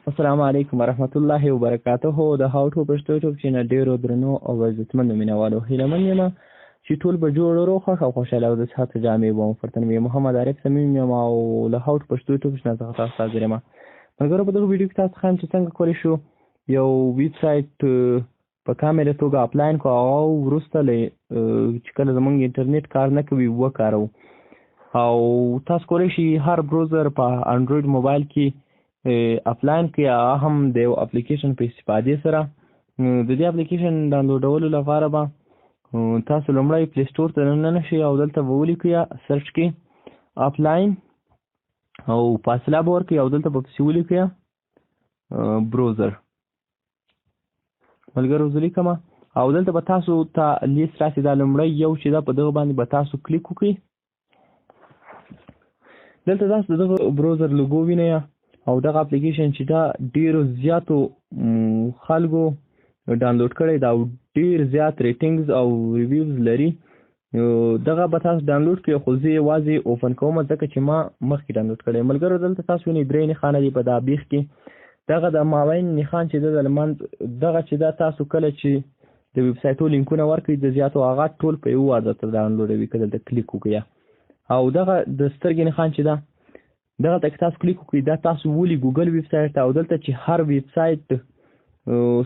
السلام علیکم ورحمت الله وبرکاته. د هاو ټو پښتو یوټیوب چینل ډیرو درنو او عزتمنو مینوالو، هیله من یم چې ټول به جوړ، روغ، خوښ او خوشحاله او د صحت جامې به مو پر تن وي. محمد عارف صمیم یم او له هاو ټو پښتو یوټیوب چینل څخه تاسو ته حاضر یم. ملګرو، په دغه ویډیو کې تاسو ښایم چې څنګه کولی شو یو ویب سایټ په کامله توګه اپلاین کو او وروسته له چې کله زمونږ انټرنیټ کار نه کوي وکاروو. او تاسو کولی شئ هر بروزر په انډروید موبایل کې اپلاین کړئ، هغه هم د یو اپلیکیشن په استفادې سره. د دې اپلیکیشن ډاونلوډولو لپاره به تاسو لومړی پلی سټور ته دننه شئ او دلته به ولیکئ، سرچ کړئ اپلاین او فاصله به ورکړئ او دلته به پسې ولیکئ بروزر. ملګرو، زه لیکم او دلته به تاسو ته لیست راسي. دا لومړی یو چې دا په دغه باندې به تاسو کلیک وکړئ. دلته تاسو د دغه بروزر لوګو وینئ او دغه اپلیکیشن چې دا ډیرو زیاتو خلکو ډاونلوډ کړی دا ډیر زیات ریټینګز او ریویوز لري. دغه به تاسو ډاونلوډ کړئ، خو زه یوازې اوپن کوم ځکه چې ما مخکې ډاونلوډ کړی. ملګرو، دلته تاسو وینئ درې نښانه دي په دا بیخ کې. دغه د مابین نښان چې ده د لمنځ دغه چې دا تاسو کله چې د ویب سایټو لینکونه ورکړئ د زیاتو، هغه ټول په یو وار درته ډاونلوډوي که دلته کلیک وکړئ. او دغه د سترګې نښان چې ده، دغه ته که تاسو کلیک وکړئ، دا تاسو ولي ګوګل ویب سایټ ته او دلته چې هر ویب سایټ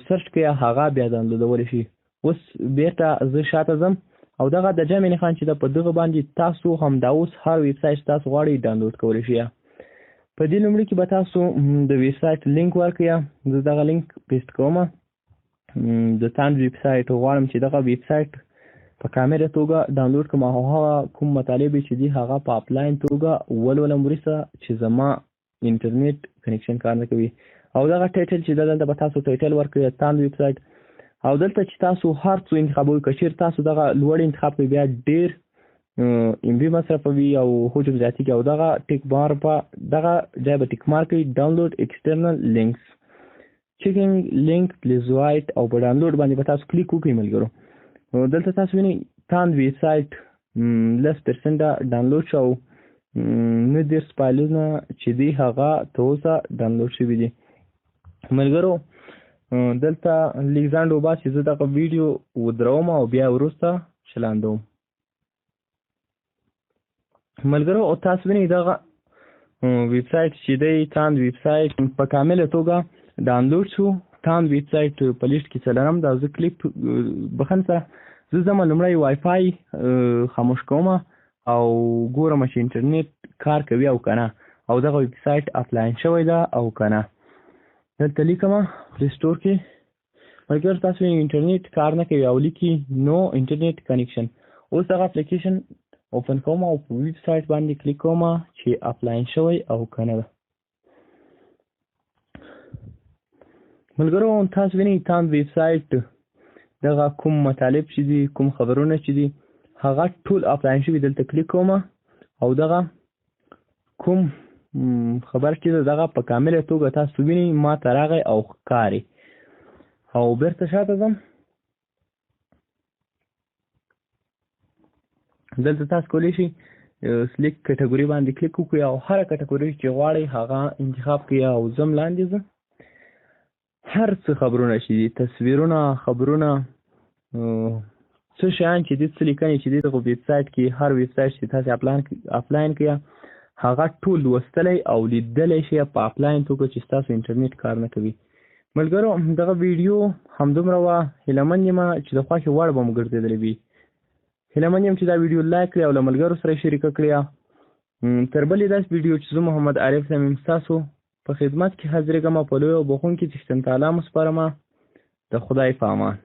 سرچ کړئ هغه بیا ډاونلوډولی شي. اوس بیرته زه شاته ځم او دغه د جمع نښان چې ده، په دغه باندې تاسو همدا اوس هر ویب سایټ تاسو غواړئ ډاونلوډ کولی شئ. په دې لومړي کې به تاسو د ویب سایټ لینک ورکړئ. زه دغه لینک پیسټ کوم. د تاند ویب سایټ غواړم چې دغه ویب سایټ په کامله توګه ډاونلوډ کړم او هغه کوم مطالب چې دي هغه په اپلاین توګه ولولم وروسته چې زما انټرنیټ کنیکشن کار نه کوي. او دغه ټایټل چې دلته به تاسو ټایټل ورکړئ، تاند ویب سایټ. او دلته چې تاسو هر څو انتخابوئ، که چېرې تاسو دغه لوړ انتخاب کوئ بیا ډېر ام بي مصرفوي او حجم زیاتېږي. او دغه ټیک بار په دغه ځای به ټیک مارک کوي، ډاونلوډ ایکسټرنل لینکس، چیکنګ لینک پلیز وایټ، او په ډاونلوډ باندې به تاسو کلیک وکړئ. ملګرو، دلته تاسو وینئ تاند ویب سایټ 10% ډاونلوډ شو او 39 فایلونه چې دي هغه تر اوسه ډاونلوډ شوي دي. ملګرو، دلته لږ ځنډ وباسي، زه دغه ویډیو ودروم او بیا وروسته چلاندوم. ملګرو، او تاسو وینئ دغه ویب سایټ چې دی، تاند ویب سایټ په کامله توګه ډاونلوډ شو. تاند ویب سایټ په لیست کې څلورم دا. زه کلیک بخښنه سره، زه ځم لومړی وای فای خاموش کوم او ګورم چې انټرنیټ کار کوي او که نه او دغه ویب سایټ اپلاین شوی ده او که نه. دلته لیکم پلی سټور کې. ملګرو، تاسو انټرنیټ کار نه کوي او لیکي نو انټرنیټ کنیکشن. اوس دغه اپلیکیشن اوپن کوم او په ویب سایټ باندې کلیک کوم چې اپلاین شوی او که نه ده. ملګرو، تاسو وینئ تاند ویب سایټ دغه کوم مطالب چې دي، کوم خبرونه چې دي، هغه ټول اپلاین شوي. دلته کلیک کوم او دغه کوم خبر چې ده دغه په کامله توګه تاسو وینئ ما ته راغی او ښکاري. او بیرته شاته ځم. دلته تاسو کولی شئ سلیکټ کټګوري باندې کلیک وکړئ او هره کټګوري چې غواړئ هغه انتخاب کړئ. او ځم لاندې ځم، هر څه خبرونه چې دي، تصویرونه، خبرونه، څه شیان چې دي، څه لیکنې چې دي، دغه ویب سایټ کې هر ویب سایټ چې تاسو اپلاین کړئ هغه ټول لوستلی او لیدلی شئ په اپلاین توګه چې ستاسو انټرنیټ کار نه کوي. ملګرو، دغه ویډیو همدومره وه. هیله من یم چې د خوښې وړ به مو ګرځېدلی وي. هیله من یم چې دا ویډیو لایک کړئ او له ملګرو سره یې شریکه کړئ. تر بلې داسې ویډیو چې زه محمد عارف صمیم ستاسو په خدمت کې حاضرېږم، په لوی او بخښونکي څښتن تعالی مو سپارم. د خدای په امان.